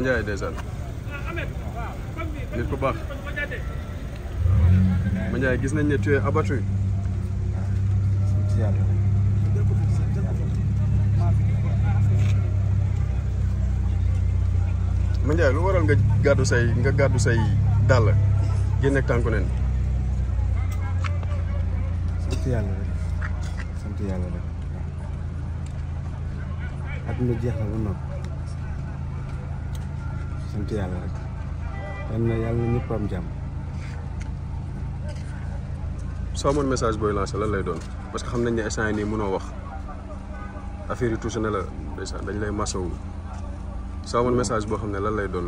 Mandiaye ndeysaan nit ku baax Mandiaye gis nañ ne tu es abattu. Mandiaye lu waral nga gàddu say dàll génne ak tànku nen. sant yàlla rek adduna jeex na ba noppi sant yàlla rek yàlla na ñëpp am jàmm. soo amoon message booy lancé lan lay doon parce que xam nañ ne instant yii nii mënoo wax affaire yi touché na la ndeysaan dañ lay masawu soo amoon message boo xam ne lan lay doon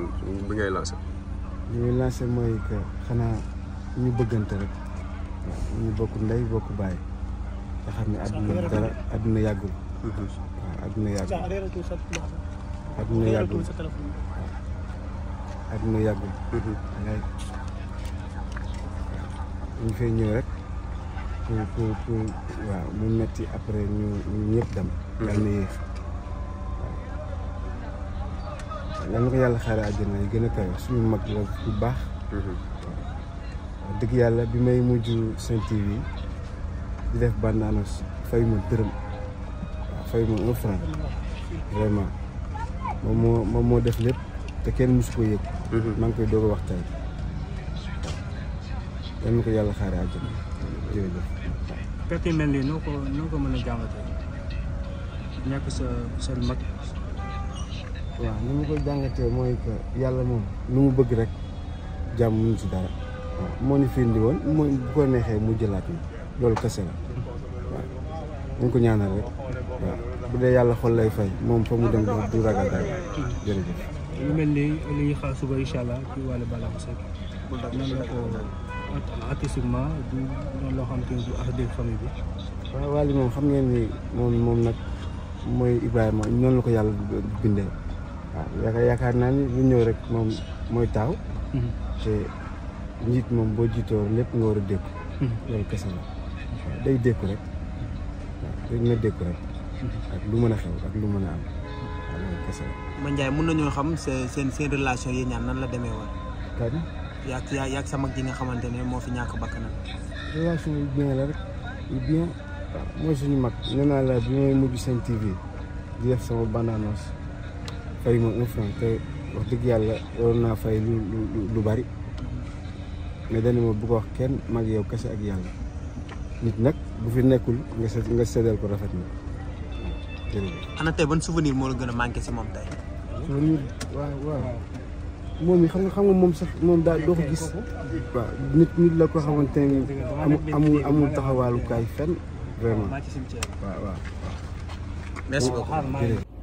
bi ngay lancé. li muy lancé mooy que xanaa ñu bëggante rek ñu bokk ndey bokk bàyyi nga xam ne àdduna yàggul. waaw àdduna yàggul. àdduna yàggul. ñu fay ñëw rek pour waaw mu metti après ñu ñëpp dem. yàlla na yéex waaw yal na ko yàlla xaare àjjana yi gën a kawe suñu mag la bu baax. dëgg yàlla bi may mujj Sen TV di def bande annonce fay ma dërëm waaw fay ma 1 franc vraiment moom moo def lépp te kenn musu ko yëg. maa ngi koy doog a wax tey yal na ko yàlla xaare àjjana jërëjëf. fekk mel nii noo ko mën a jàngatee ñàkk sa mag. waaw ni ma koy jàngatee mooy que yàlla moom lu mu bëgg rek jàmm mënu si dara. waaw moo ñu fi indi woon mooy bu ko neexee mu jëlaat ni loolu kese la waaw ñu ko ñaanal rek waaw bu dee yàlla xol lay fay moom fa mu dem du ragal dara jërëjëf. lu mel ni li ñuy xaar suba incha allah ci Wally Ballago Seck nan la ko artistiquement du noonu loo xam te ne du arrêté famille bi. waaw Wally moom xam ngeen ni moom nag mooy Ibrahima noonu la ko yàlla bindee waaw yaakaar naa ni lu ñëw rek moom mooy taaw. te njiit moom boo jiitoo lépp nga war a dékku. loolu kese la waaw day dékku rek waaw day na dékku rek ak lu mën a xew ak lu mën a am waaw loolu kese la. Mandiaye mën nañoo xam seen relation yi ñaan nan la demee woon. kan yaa ak sa mag ji nga xamante ne moo fi ñàkk bakkanam. relation yu bien la rek yu bien waaw mooy suñu mag nee naa la bi may mujj Sen TV di def sama bande annonce fay ma 1 franc te wax dëgg yàlla waroon naa fay lu bari. mais dañu ma bu ko wax kenn mag yow kese ak yàlla nit nag bu fi nekkul nga seddal ko rafet na jërëjëf. ana tey ban souvenir moo la gën a manqué si moom tey. souvenir waaw moom yi xam nga moom sax moom daal doo ko gis. waaw nit la ko xamante ne amul taxawaalukaay fenn vraiment waaw. merci beaucoup.